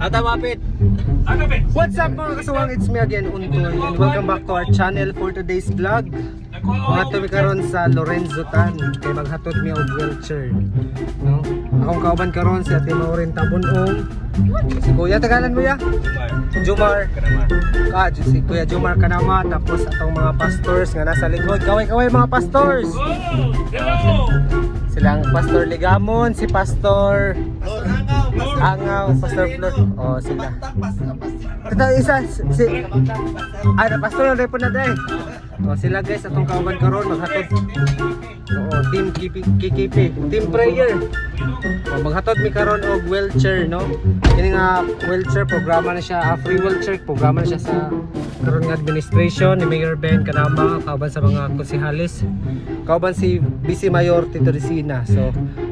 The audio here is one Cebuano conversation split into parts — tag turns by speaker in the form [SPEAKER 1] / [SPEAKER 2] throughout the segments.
[SPEAKER 1] Ata mapit.
[SPEAKER 2] What's up, mga kasuwang? It's me again, Untoy, and welcome back to our channel for today's vlog. Mga tumi karon sa Lorenzo Tan kay maghatod mi og wheelchair. No? Akong kauban karon si Ate Maureen Tabunong. Si Kuya, tagalan mo ya? Jumar. Ka, si Kuya Jumar Kanama, tapos atong mga pastors nga nasa likod. Kaway-kaway, mga pastors.
[SPEAKER 3] Hello!
[SPEAKER 2] Silang Pastor Ligamon, si Pastor Angaw, Pastor Flor. Oh, sila. Ito isa si na pastor na po na day. Oh, sila guys, atong kauban karon maghatod. Oo, team KKP, team prayer. Oh, maghatod mi karon og wheelchair, no. Kini nga wheelchair programa na siya, free wheelchair programa na siya sa karon nga administration ni Mayor Ben Kanama kauban sa mga konsehalis. Kauban si Vice Mayor Tito Resina. So,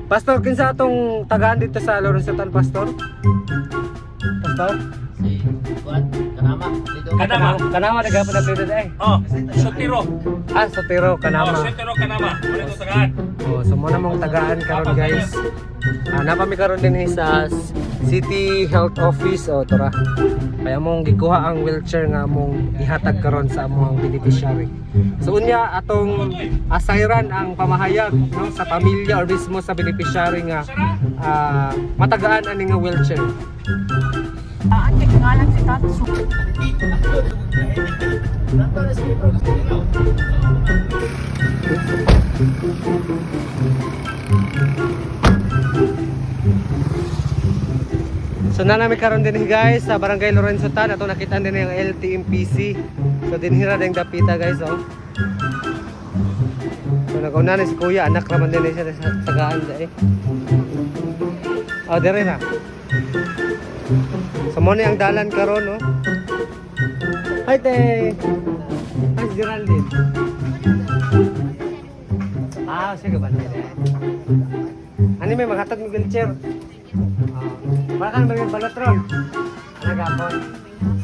[SPEAKER 2] Pastor, kinsa atong tagaan dito sa Lorenzo Tan, Pastor? Pastor?
[SPEAKER 1] Si Kuan Kanama dito.
[SPEAKER 3] Kanama.
[SPEAKER 2] Kanama nagapon na pwede eh.
[SPEAKER 3] Oh, Sotiro.
[SPEAKER 2] Ah, Sotero, Kanama.
[SPEAKER 3] Oh, Sotiro Kanama. Wala ito tagaan.
[SPEAKER 2] Oh, so muna mong tagaan karon, guys. Ah, napa mi karon din sa City Health Office o tora. Kaya mong gikuha ang wheelchair nga mong ihatag karon sa among beneficiary. So unya atong asayran ang pamahayag, no, sa pamilya or mismo sa beneficiary nga matagaan ani nga wheelchair. So na nami karon din guys sa Barangay Lorenzo Tan, ato nakita din yung LTMPC. So dinhira din dapita, guys, oh. So nagauna ni si Kuya, anak raman din siya sa tagaan dai. Oh, dire na. So mo ni ang dalan karon, no. Hi, te. Hi, si Geraldine. Ah, sige ba? Ano may maghatag ng wheelchair? Ah, wala ka naman balot ron. Nagapon.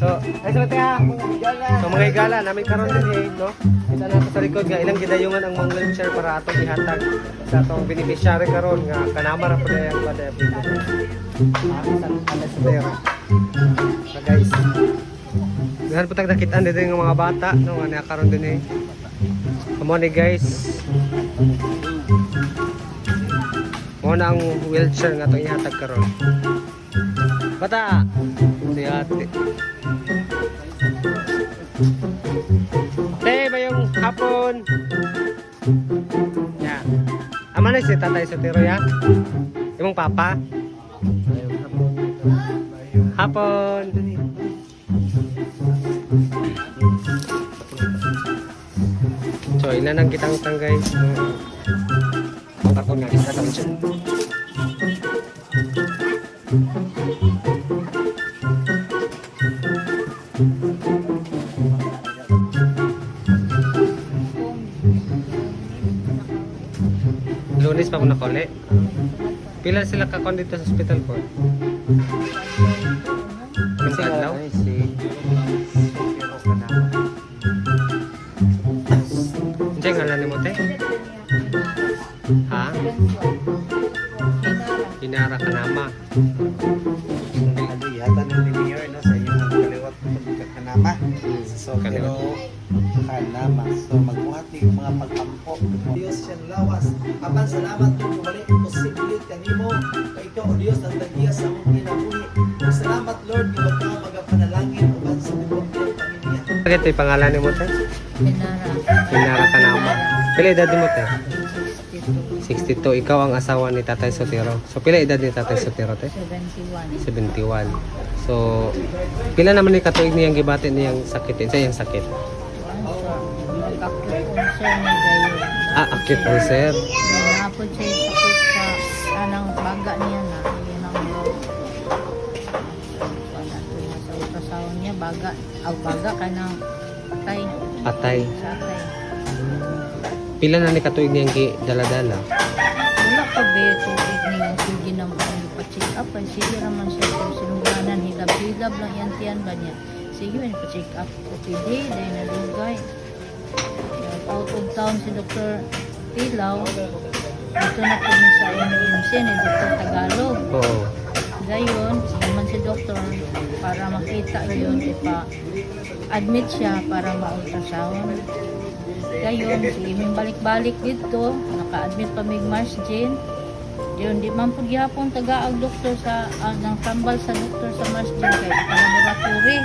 [SPEAKER 2] So, ay sa ha. So mga higala, namin karon din eh, no? Kita nato sa likod nga ilang gidayungan ang mga wheelchair para atong ihatag sa atong beneficiary karon nga kanama ra pud ang kada. Ah, sa Alessandro. So guys, daghan po tag nakitaan dito yung mga bata, no, nga naa karon din eh. Come on eh, guys. Mo na ang wheelchair nga itong ihatag karon. Bata! Si ate. Te, mayong hapon. Ya. Ama na si Tatay Sotero ya? Imong papa? Hapon. So, ilan ang kitang tang, guys? Ang karton nga kita sa wheelchair. Lunes pa ko nakuli. Pila sila kakon dito sa hospital po? Anong adlaw?
[SPEAKER 1] Si Sotiro Kanama.
[SPEAKER 2] Diyan ngalan ni mo, te? Ha? Inara Kanama.
[SPEAKER 4] Ano yata ni Mayor, no, sa iyong kaliwat pagkakanama sa Sotero Kanama. So magbuhat ni mga pagkampo.
[SPEAKER 5] Dios siyang lawas. Apan salamat kung wala imposible kanimo kay ikaw, O Dios, ang tagiya sa among kinabuhi. Ug salamat, Lord, nga wag ka magapanalangin uban sa tibuok niyang pamilya.
[SPEAKER 2] Bakit ito yung pangalan ni mo, te?
[SPEAKER 6] Pinara.
[SPEAKER 2] Inara Kanama. Pila edad ni mo, te?
[SPEAKER 6] 62.
[SPEAKER 2] 62. Ikaw ang asawa ni Tatay Sotero. So pila edad ni Tatay Sotero, te?
[SPEAKER 6] 71.
[SPEAKER 2] 71. So pila naman ni katuig niyang gibati niyang sakit? Sa iyang sakit?
[SPEAKER 6] Acute ulcer ni dayon.
[SPEAKER 2] Ah, acute ulcer.
[SPEAKER 6] Napod siya yung sakit sa anang baga niya na. Yun ang wala to na sa ultrasound niya. Baga. Aw, baga ka ng atay.
[SPEAKER 2] Atay.
[SPEAKER 6] Sa atay.
[SPEAKER 2] Pila na ni katuig niyang dala-dala?
[SPEAKER 6] Wala pa ba tuig niya sige na pa-check up. Ay, sige raman siya sa silungganan. Hilab-hilab lang yan tiyan ba niya. Sige, may pa-check up. OPD, dahil nalugay. Out of town si Dr. Pilaw. Dito na kami sa MMC ni Dr. Tagalog.
[SPEAKER 2] Oo.
[SPEAKER 6] Dayon, naman si doktor para makita yun ipa admit siya para ma-ultrasound. Dayon si iming balik-balik dito, naka-admit pa mig Mars Jane. Dayon di man pud gihapon taga ang doktor sa nang tambal sa doktor sa Mars Jane kay pa laboratory.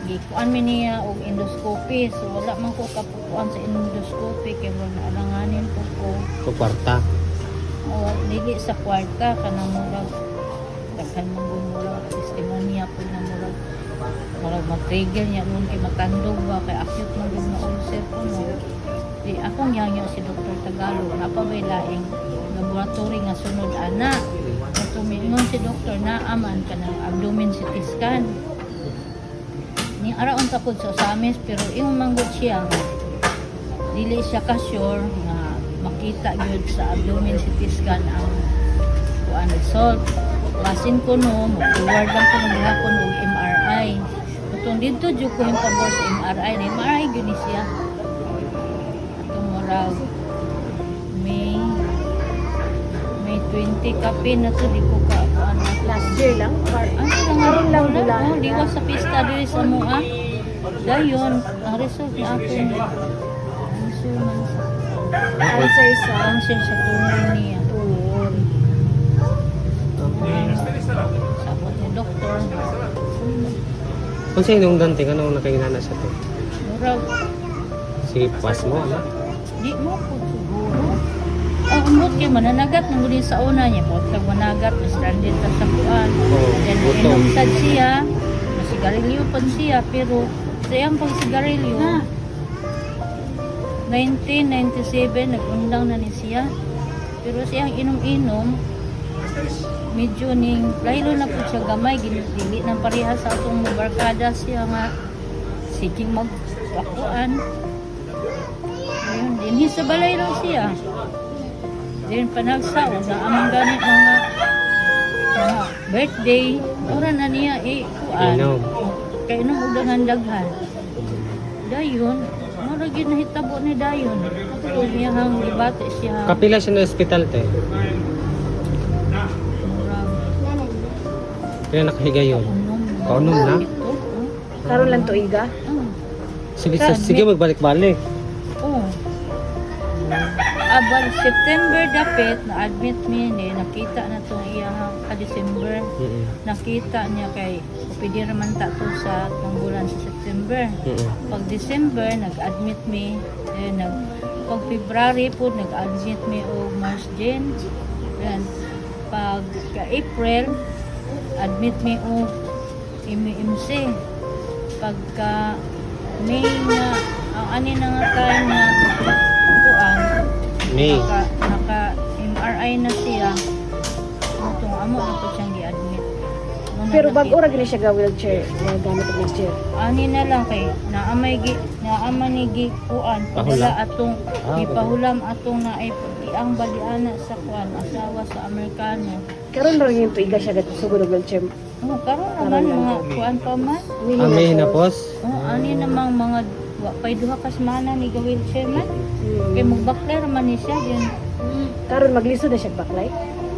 [SPEAKER 6] Gikuan mi niya og endoscopy, so wala man ko kapukuan sa endoscopy kay wala naalanganin po ko.
[SPEAKER 2] Ko kwarta.
[SPEAKER 6] O dili sa kwarta kanang murag daghan man gud murag testimonya pud na murag murag ma-trigger niya nun kay matandog ba kay acute man gud na ulcer ko no. Di akong yangyo si Dr. Tagalog na pa may laing laboratory nga sunod ana. Tumingon si doktor na aman kanang abdomen CT scan. Ni araon ta pud sa Osamis pero ingon man gud siya nga dili siya ka sure nga makita gyud sa abdomen CT scan ang kuan result. Basin ko no, mo-forward lang ko gihapon og MRI. Atong didto jud ko yung pabor sa MRI, na MRI gyud ni siya. Atong murag May 20 kape na to di ko ka kuan.
[SPEAKER 7] Last year lang? Or,
[SPEAKER 6] Ano lang
[SPEAKER 7] Karon lang
[SPEAKER 6] wala,
[SPEAKER 7] bulan.
[SPEAKER 6] oh, liwas sa pista diri sa mua. Dayon, ang result na ako cancer man sa
[SPEAKER 7] cancer sa
[SPEAKER 6] cancer sa tumor niya.
[SPEAKER 7] tumor.
[SPEAKER 6] Sabot ni doktor.
[SPEAKER 2] Kung sa inong dante kanong nakainana siya te.
[SPEAKER 6] Murag,
[SPEAKER 2] Sige, pas mo ano.
[SPEAKER 6] di mo po siguro. Ang umot kay mananagat nang gudi sa una niya. Potag managat, stranded ta sa kuan.
[SPEAKER 2] Oo,
[SPEAKER 6] Then,
[SPEAKER 2] gutom.
[SPEAKER 6] inom sad siya, masigarilyo pa siya, pero sa iyang pagsigarilyo, 1997, nag-undang na ni siya. Pero siyang inom-inom, medyo ning laylo na po siya gamay, dili nang pareha sa atong barkada siya nga sige magpakuan. Ayun, dinhi sa balay lang siya. Then panagsa, na amang ganit mga birthday, ora na niya eh, kuan.
[SPEAKER 2] Inom.
[SPEAKER 6] Kay inom og daghan-daghan. Dayon, mura gyud nahitabo ni dayon. Kung iyahang gibati siya.
[SPEAKER 2] Kapila siya na ospital te.
[SPEAKER 6] Murag
[SPEAKER 2] Kaya nakahiga yun.
[SPEAKER 6] kaunom.
[SPEAKER 2] Kaunom na?
[SPEAKER 6] Ito, oh.
[SPEAKER 7] Karon lang tuiga?
[SPEAKER 6] Ah,
[SPEAKER 2] Sige, sige magbalik-balik.
[SPEAKER 6] Oo. Abal, September dapit, na-admit mi ni, nakita na itong iyahang ka-December. Nakita niya kay pwede raman ta to sa tunggulan sa September. Pag December, nag-admit mi. Eh, pag February po, nag-admit mi og March Jane. Then, pag ka April, admit mi og MMC. Pagka May na, ang ani na nga time na kuan,
[SPEAKER 2] May.
[SPEAKER 6] naka MRI na siya. Itong amo na po siyang gi-admit. Muna
[SPEAKER 7] Pero bago
[SPEAKER 6] nakita.
[SPEAKER 7] ra gani siya ga wheelchair, mga gamit og wheelchair.
[SPEAKER 6] Ani na lang kay naamay gi naama ni gi kuan padala atong
[SPEAKER 2] Ah,
[SPEAKER 6] gipahulam atong naay iang baliana sa kuan asawa sa Amerikano.
[SPEAKER 7] Karon ra yung tuiga siya ga sugod og wheelchair.
[SPEAKER 6] Oh, karon naman mga kuan pa man.
[SPEAKER 2] Ah, May hinapos?
[SPEAKER 6] Oh, ani namang mga wa pay duha ka semana ni ga wheelchair man. Kay magbakler man ni siya din.
[SPEAKER 7] Karon maglisod na siya baklay.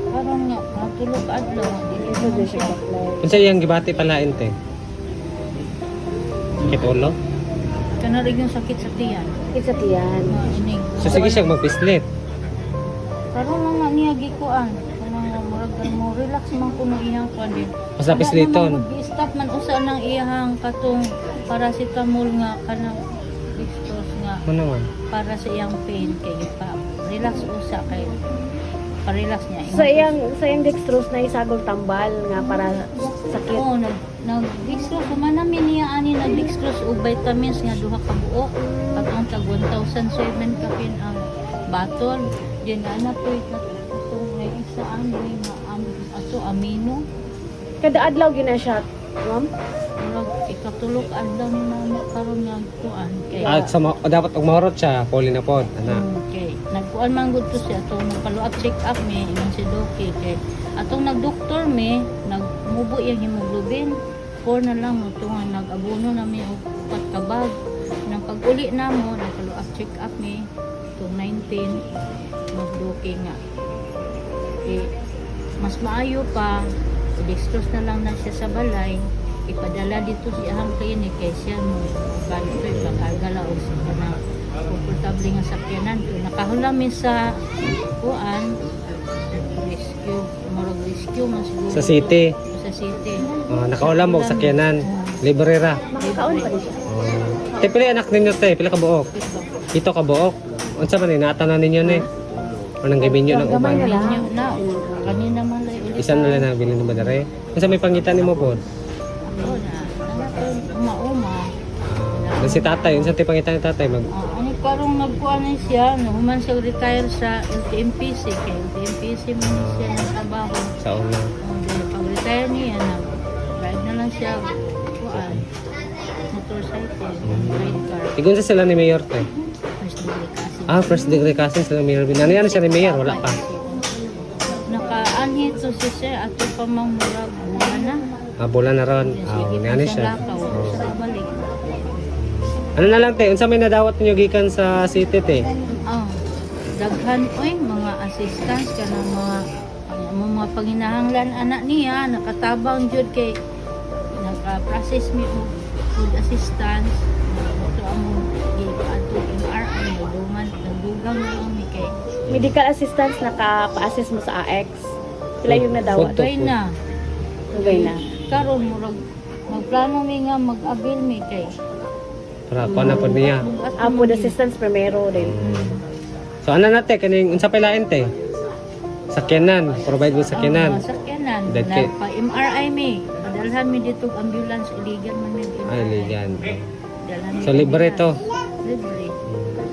[SPEAKER 6] Karon nga mga tulo ka adlaw dili
[SPEAKER 7] Lisod
[SPEAKER 6] naman
[SPEAKER 7] na siya
[SPEAKER 6] siya.
[SPEAKER 7] baklay.
[SPEAKER 2] Unsa iyang gibati palain te? Sakit ulo?
[SPEAKER 6] Kana rin yung sakit sa tiyan.
[SPEAKER 7] Sakit sa tiyan.
[SPEAKER 6] Mga ining.
[SPEAKER 2] So sige siya magpislit.
[SPEAKER 6] Karon lang nga niya gikuan. Kanang nga murag mo relax man kuno iyang kuan din.
[SPEAKER 2] Basta pisliton.
[SPEAKER 6] Stop man usa nang iyang katong paracetamol nga kanang dextrose nga
[SPEAKER 2] Ano naman?
[SPEAKER 6] para sa iyang pain kay pa relax usa kay pa-relax niya.
[SPEAKER 7] Sa iyang dextrose na isagol tambal nga para sakit.
[SPEAKER 6] Oo, nag dextrose man namin niya ani nag dextrose og vitamins nga duha ka buok. Katong tag 1,007 kapin ang batol. Din ana po katong may isa ani nga ato amino.
[SPEAKER 7] Kada adlaw gyud na siya, ma'am.
[SPEAKER 6] Murag ikatulog adlaw ni mama karon nga kuan kay
[SPEAKER 2] At sa dapat og mahurot siya, puli na pod, ana.
[SPEAKER 6] Okay. Nagkuan man gud to siya atong follow up check up mi ingon si Doki kay atong nagdoktor mi nagmubo iyang hemoglobin 4 na lang mo tunga nag-abono na mi og upat ka bag. Nang pag-uli namo nag follow up check up mi itong 19 magdoki nga. Eh, mas maayo pa O dextrose na lang na siya sa balay, ipadala dito sa iyang clinic kay siya mo ganito ipakargala og sa kanang komportable nga sakyanan. Kung nakahula mi sa kuan rescue, murag rescue man siguro
[SPEAKER 2] Sa city.
[SPEAKER 6] to. Sa city.
[SPEAKER 2] Oh, nakaulam mo og sakyanan. Libre ra.
[SPEAKER 7] Makakaon pa rin siya.
[SPEAKER 2] Oh. Te, pila anak ninyo, te? Pila ka buok? Ito ka buok. Unsa man ni natanan ninyo ni? Anong gabinyo ng uban?
[SPEAKER 7] Gamay na lang.
[SPEAKER 6] Minyo na. Kanina man lang ulit.
[SPEAKER 2] Isa na lang na bilin mo dere. Unsa may pangitan nimo pod?
[SPEAKER 6] Ako na. Ano uma-uma.
[SPEAKER 2] Ah, si tatay, unsa ti pangitan ni tatay mag
[SPEAKER 6] Ah, ano karong nagkuha na siya, nahuman siya retire sa LTMPC, kay LTMPC man ni siya ng trabaho.
[SPEAKER 2] sa una?
[SPEAKER 6] Oh, dahil pag-retire niya, nag-ride na lang siya, kuan, motorcycle, ride car,
[SPEAKER 2] Igun sa sila ni Mayor te.
[SPEAKER 6] first degree kasi.
[SPEAKER 2] Ah, first degree cousin sila ni Mayor. Ano yan siya ni Mayor? Wala pa.
[SPEAKER 6] Nakaanhit so si sir, ato pa mang murag, buwan na.
[SPEAKER 2] Ah, bola na ron. Ah,
[SPEAKER 6] Sige
[SPEAKER 2] oh,
[SPEAKER 6] pa
[SPEAKER 2] ano
[SPEAKER 6] siya
[SPEAKER 2] siya.
[SPEAKER 6] lakaw,
[SPEAKER 2] Oh.
[SPEAKER 6] siya balik.
[SPEAKER 2] Ano na lang te, unsa may nadawat ninyo gikan sa city te?
[SPEAKER 6] Ah, daghan oy mga assistance kanang mga ang mga panginahanglan anak niya nakatabang jud kay naka-process mi og food assistance ito among giadto MRI nagduman nagdugang na mi kay
[SPEAKER 7] Medical assistance, naka-assist mo sa AX. Sila yung nadawat.
[SPEAKER 2] Food to
[SPEAKER 6] Dugay na.
[SPEAKER 7] Dugay na.
[SPEAKER 6] Karon murag magplano mi nga mag-avail mi kay
[SPEAKER 2] Para kuha na pod niya.
[SPEAKER 6] bugat
[SPEAKER 7] Ah,
[SPEAKER 6] naman
[SPEAKER 7] food
[SPEAKER 6] yun.
[SPEAKER 7] assistance primero din.
[SPEAKER 2] So ano na te, kaning unsa pa lain te? Sakyanan, provide mo
[SPEAKER 6] Ah,
[SPEAKER 2] sakyanan.
[SPEAKER 6] sakyanan.
[SPEAKER 2] That kay-
[SPEAKER 6] Nagpa-MRI mi. Padalhan mi dito og ambulance illegal man mi og
[SPEAKER 2] Ay,
[SPEAKER 6] MRI.
[SPEAKER 2] ligan.
[SPEAKER 6] Dalhan mi
[SPEAKER 2] So libre to.
[SPEAKER 6] Libre.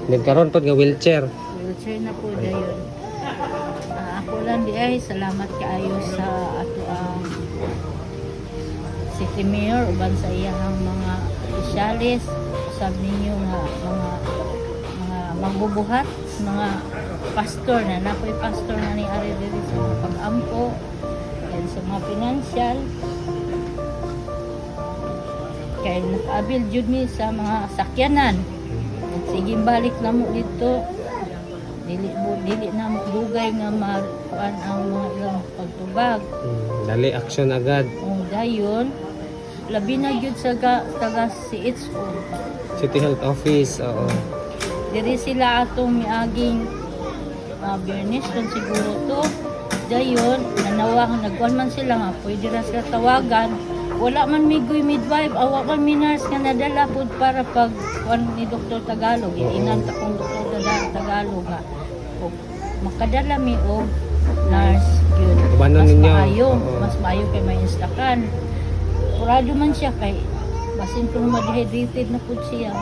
[SPEAKER 2] Nagkaroon pod nga wheelchair.
[SPEAKER 6] Wheelchair na po dayon. Ah, ako lang di ay salamat kaayo sa ato ang City Mayor uban sa iyahang mga opisyalis, usab ninyo nga mga magbubuhat, mga pastor na nakoy pastor na ni ari diri sa mga pag-ampo and sa mga financial kay nakaabil jud mi sa mga sakyanan. Sige, balik na mo dito. Dili mo dili na mo dugay nga makuan ang mga ilang pagtubag.
[SPEAKER 2] Dali action agad.
[SPEAKER 6] Ang dayon labi na gyud sa taga CHO.
[SPEAKER 2] City Health Office, oo.
[SPEAKER 6] Diri sila atong miaging Biyernes ron siguro to. Dayon nanawa nagkuan man sila nga pwede ra sila tawagan. Wala man migoy midwife, awa man mi nurse nga nadala pud para pag kuan ni Dr. Tagalog.
[SPEAKER 2] Oo.
[SPEAKER 6] Iinan ta kong Dr. Tagalog ha. Og makadala mi og nurse yun.
[SPEAKER 2] Ubanon
[SPEAKER 6] Mas
[SPEAKER 2] ninyo.
[SPEAKER 6] maayo,
[SPEAKER 2] Oo.
[SPEAKER 6] mas maayo kay may instakan. Kurado man siya kay basin kung ma-dehydrated na pud siya.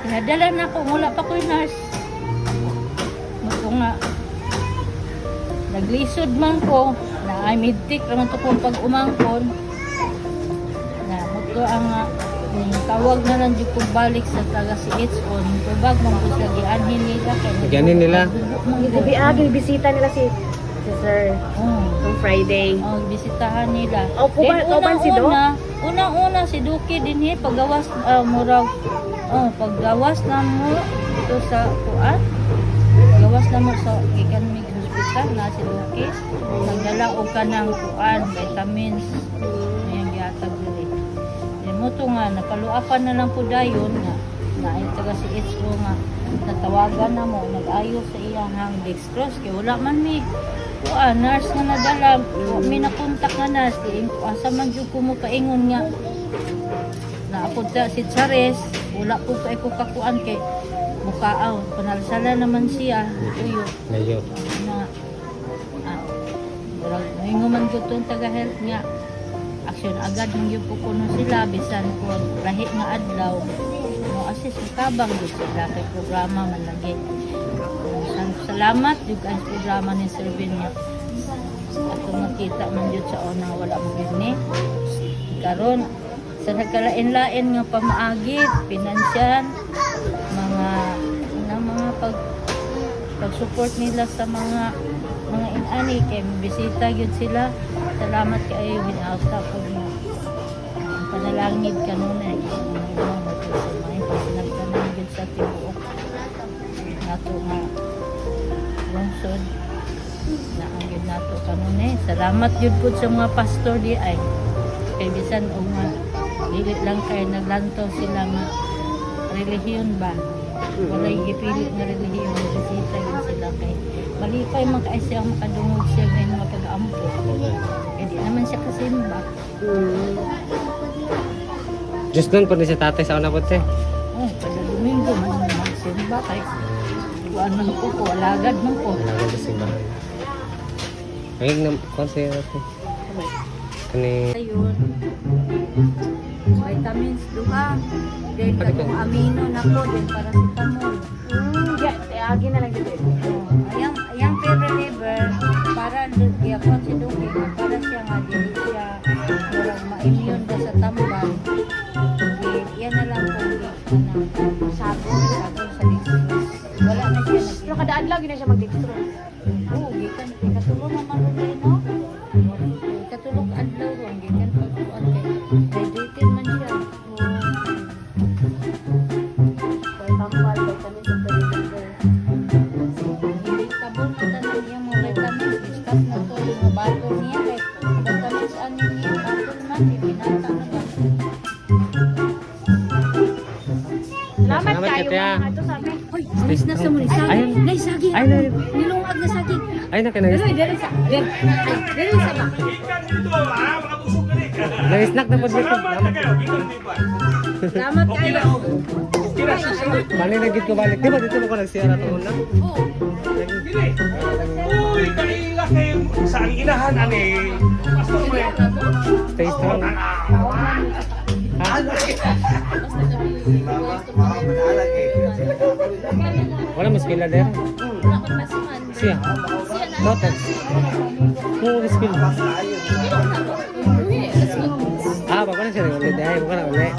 [SPEAKER 6] Kaya dala na ako, wala pa ko'y nurse. Muto nga, naglisod man ko, na ay midtik naman to kong pag-umangkon. Na muto ang tawag na lang jud kong balik sa taga si HO, tubag man ko sila gianhin nila. Kay
[SPEAKER 2] Gianhin nila?
[SPEAKER 7] Gabi ah, bisita nila si si Sir
[SPEAKER 6] Oo.
[SPEAKER 7] nung Friday.
[SPEAKER 6] Oh, bisitahan nila.
[SPEAKER 7] Oh,
[SPEAKER 6] Then,
[SPEAKER 7] kauban si Doc?
[SPEAKER 6] Unang-una si Duki din eh, paggawas murag oh, paggawas na mo ito sa kuan. Gawas na mo sa gikan mig hospital na si Duki. Nagdala og kanang kuan, vitamins. Mayang gihatag diri. Then mo to nga napaluapan na lang po dayon nga naay taga si HO nga natawagan na mo nag-ayo sa iyang dextrose kay wala man mi kuan nurse nga nadala wa mi nakontak nga nurse kay asa man jud ko mo paingon nga naapod ta si Chares wala po kay ko kakuan kay mukaaw panalsala naman siya tuyo
[SPEAKER 2] Layo.
[SPEAKER 6] na murag moingon man gud tong taga health nga aksyon agad ng gyud po kuno sila bisan kung lahi nga adlaw mo assist tabang gyud sila kay programa man lagi. Salamat jud ang programa ni Sir Ben nga atong nakita man jud sa una wala mo gyud ni karon sa nagkalain-lain nga pamaagi pinansyal mga na mga pag-support nila sa mga inani kay bisita gyud sila. Salamat kaayo hinauta po nga ang panalangin kanunay may pasinagtanan gyud sa tibuok nato nga lungsod na. Ang gyud nato kanon eh. Salamat gyud pud sa mga pastor di ay. Kay bisan og nga dili lang kay naglantaw sila nga relihiyon ba. Walay gipilit nga relihiyon, bisita gyud sila kay malipay man kay siya makadungog siya kay mga pag-ampo. Eh di naman siya kasimba.
[SPEAKER 2] Just nun po ni si tatay sa una po te.
[SPEAKER 6] Oh, kada Domingo man magsimba kay kuan man ko, alagad man ko.
[SPEAKER 2] Wala ko simbahan. Ay, nam kuan siya ate. Kani
[SPEAKER 6] Ayun. Vitamins duha. Then katong amino nako, then paracetamol.
[SPEAKER 7] Yeah, agi na lang dito.
[SPEAKER 6] Oh, ayang ayang pain reliever para giyakon si Dugi nga para siya nga dili siya murag ma-immune ba sa tambal. Di, yan na lang kung di na sabon sabon sa dextrose. Wala na siya nag
[SPEAKER 7] Pero kada adlaw gina siya mag-dextrose.
[SPEAKER 6] Oo, gikan ikatulo man man ron tayo, no? Ikatulo ka adlaw ron gikan pagkuan kay hydrated man siya.
[SPEAKER 7] Tambal, vitamins ug pain reliever.
[SPEAKER 6] Tabon na tanan niya mga vitamins, discuss na to yung mga bato niya kay vitamins ani niya bato man ipinata na ba.
[SPEAKER 7] Salamat
[SPEAKER 2] Salamat,
[SPEAKER 7] kayo
[SPEAKER 2] Katya.
[SPEAKER 7] mga ato sa amin.
[SPEAKER 6] Hoy, alis na sa muli
[SPEAKER 2] Ayun.
[SPEAKER 6] saging. Nay saging.
[SPEAKER 2] Ay, nay.
[SPEAKER 6] Nilungag na saging.
[SPEAKER 2] Ay na kanang
[SPEAKER 6] Dali, dali sa. Dali, ay, dali sa ba.
[SPEAKER 3] Gikan dito, ah, makabusog ka rin.
[SPEAKER 2] Nang-snack na po dito.
[SPEAKER 3] Salamat na kayo, gikan dito.
[SPEAKER 6] Salamat
[SPEAKER 3] Okay
[SPEAKER 6] kayo.
[SPEAKER 3] na. Okay na, salamat.
[SPEAKER 2] Bali na gid ko balik. Di ba dito mo ko nagsiyara to una?
[SPEAKER 6] Oh.
[SPEAKER 3] Dili. Uy, kaila kayo sa ang inahan ani. Pastor mo eh.
[SPEAKER 2] Stay strong. Ha?
[SPEAKER 4] Mama, mama, manalag eh.
[SPEAKER 2] Wala mas kila der. Siya. Totex. Oo, mas kila. Ah, baka na siya ulit. Ay, baka na ulit.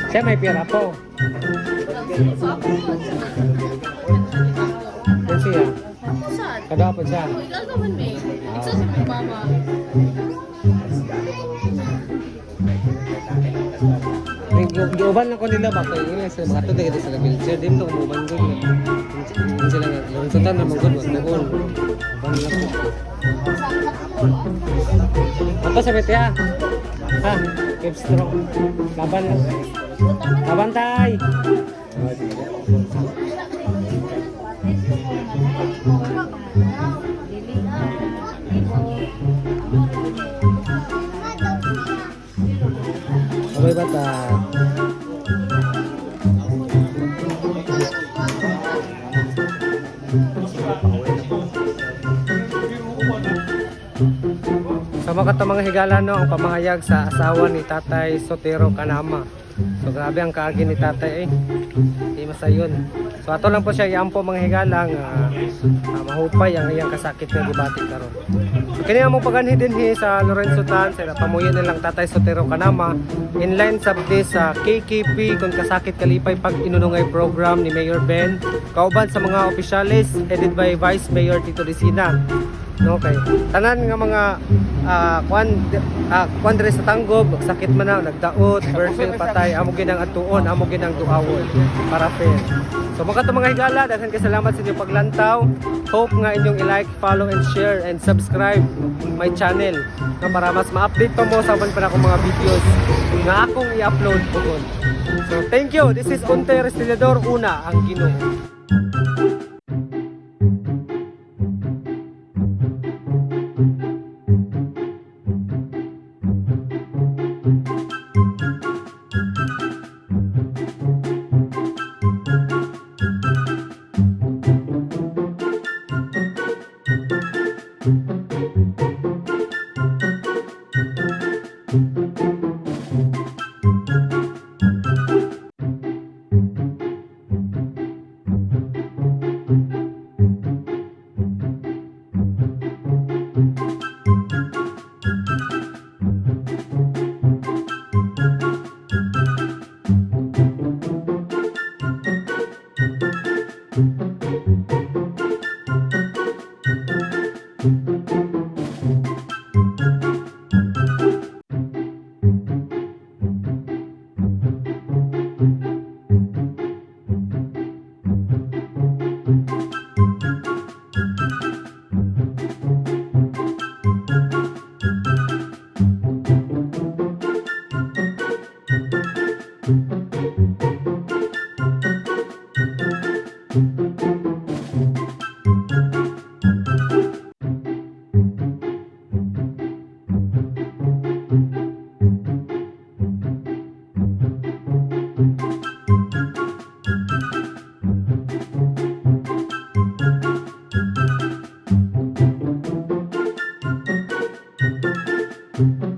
[SPEAKER 2] Siya may pira po. Yan siya. Kada po siya. Giuban lang ko nila ba kay ila sila mga tuod dito sila wheelchair din to umuban gud. Hindi sila nga lunsutan na mong gud wag doon. Uban lang ko. Ato sa betya. Ha, keep strong. Laban lang. Laban tay.
[SPEAKER 6] Dili na.
[SPEAKER 2] Abay bata. Sa mga kato mga higala no, ang pamahayag sa asawa ni Tatay Sotero Kanama. So grabe ang kaagi ni Tatay eh. Di masayon. So ato lang po siya iampo mga higala nga mahupay ang iyang kasakit nga gibati karon. So kini among paganhi dinhi sa Lorenzo Tan sa pamuyo nilang Tatay Sotero Kanama inline sabdi sa KKP kung kasakit kalipay pag inunungay program ni Mayor Ben kauban sa mga opisyales headed by Vice Mayor Tito Licina. No, okay. Tanan nga mga kuan diri sa Tanggob, sakit man na nagdaot, birthday patay, amo ginang atuon, amo ginang duawon para fair. So mga to mga higala, daghan kay salamat sa inyong paglantaw. Hope nga inyong i-like, follow and share and subscribe my channel nga para mas ma-update pa mo sa uban pa na akong mga videos nga akong i-upload bugon. So thank you. This is Unte Restillador una ang Ginoo.
[SPEAKER 7] Bye.